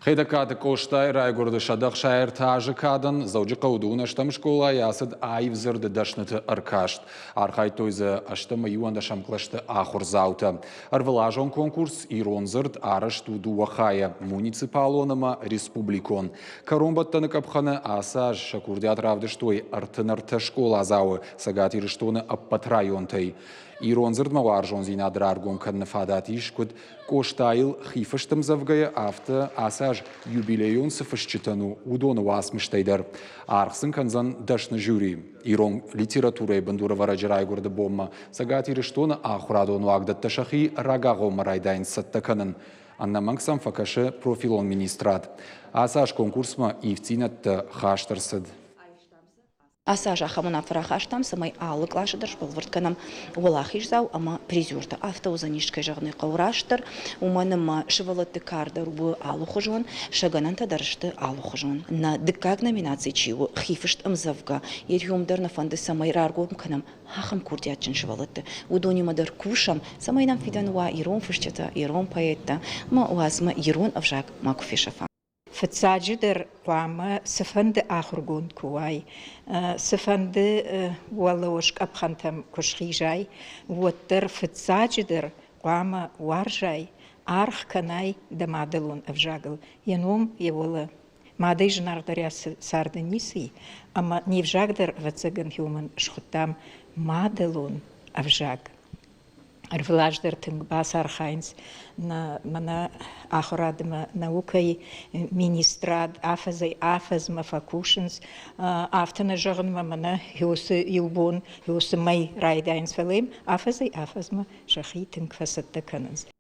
Хетӕгкаты Къостайы райгуырды 163 азы кадӕн Дзӕуджыхъӕуы дыууынӕстӕм скъолайы ацыд аив дзырды дӕсныты ӕркаст. Архайдтой дзы ӕстӕм иуӕндӕсӕм кълӕсты ахуырдзаутӕ. Ӕрвылазон конкурс «Ирон дзырд» арӕзт у дыууӕ хайӕ – муниципалон ӕмӕ республикон. Кӕронбӕттӕны къӕпхӕны ацы аз сӕ курдиат равдыстой 33 скъоладзауы Цӕгат Ирыстоны ӕппӕт районтӕй. Ирон дзырдмӕ уарзондзинад раргом кӕныны фадат ис куыд Къостайыл хи фыст ӕмдзӕвгӕйы, афтӕ ацы аз юбилейон цы фысджытӕн у, уыдоны уацмыстӕй дӕр. Аргъ сын кӕндзӕн дӕсны жюри. Ирон литературӕйы бындурӕвӕрӕджы райгуырды бонмӕ Цӕгат Ирыстоны ахуырадон уагдӕттӕ сӕхи рагагъоммӕ райдайынц цӕттӕ кӕнын. Ӕнӕмӕнг сӕм фӕкӕсы профилон министрад. Ацы аз конкурсмӕ ивддзинӕдтӕ хаст ӕрцыд. Ацы аз ахӕм уынаффӕ рахастам, цӕмӕй алы къласы дӕр сбӕлвырд кӕнӕм уӕлахиздзау ӕмӕ призертӕ. Афтӕ уыдзӕнис, кӕй зӕгъын ӕй хъӕуы, растдӕр, уымӕн ӕмӕ сывӕллӕтты кар дӕр у алыхуызон, сӕ гӕнӕнтӕ дӕр сты алыхуызон. Нӕ дыккаг номинаци чи у, хифыст ӕмдзӕвгӕ, йе ргом дӕр нӕ фӕнды, цӕмӕй раргом кӕнӕм ахӕм курдиатджын сывӕллӕтты. Уыдонимӕ дӕр кусӕм, цӕмӕй нӕм фидӕны уа ирон фысджытӕ, ирон поэттӕ ӕмӕ уадзмӕ ирон ӕвзаг макуы фесӕфа. Фыццаджыдӕр хъуамӕ цыфӕнды ахуыргонд куы уай, цыфӕнды уӕлӕуӕз къӕпхӕнтӕм куы схизай, уӕддӕр фыццаджыдӕр хъуамӕ уарзай, аргъ кӕнай дӕ мадӕлон ӕвзагыл, йӕ ном, йӕ уӕлӕ. Мадӕй зынаргъдӕр царды ницы и, ӕмӕ не взаг дӕр, ӕвӕццӕгӕн, уымӕн схуыдтам мадӕлон ӕвзаг. Ӕрвылаз дӕр тынг бацархайынц нӕ мӕнӕ ахуырадмӕ наукӕйы министрад афӕдзӕй-афӕдзмӕ фӕкусынц. Афтӕ нӕ зӕгъынмӕ мӕнӕ уыцы иу бон, уыцы мӕй райдайынц, фӕлӕ йын афӕдзӕй-афӕдзмӕ сӕхи тынг фӕцӕттӕ кӕнынц.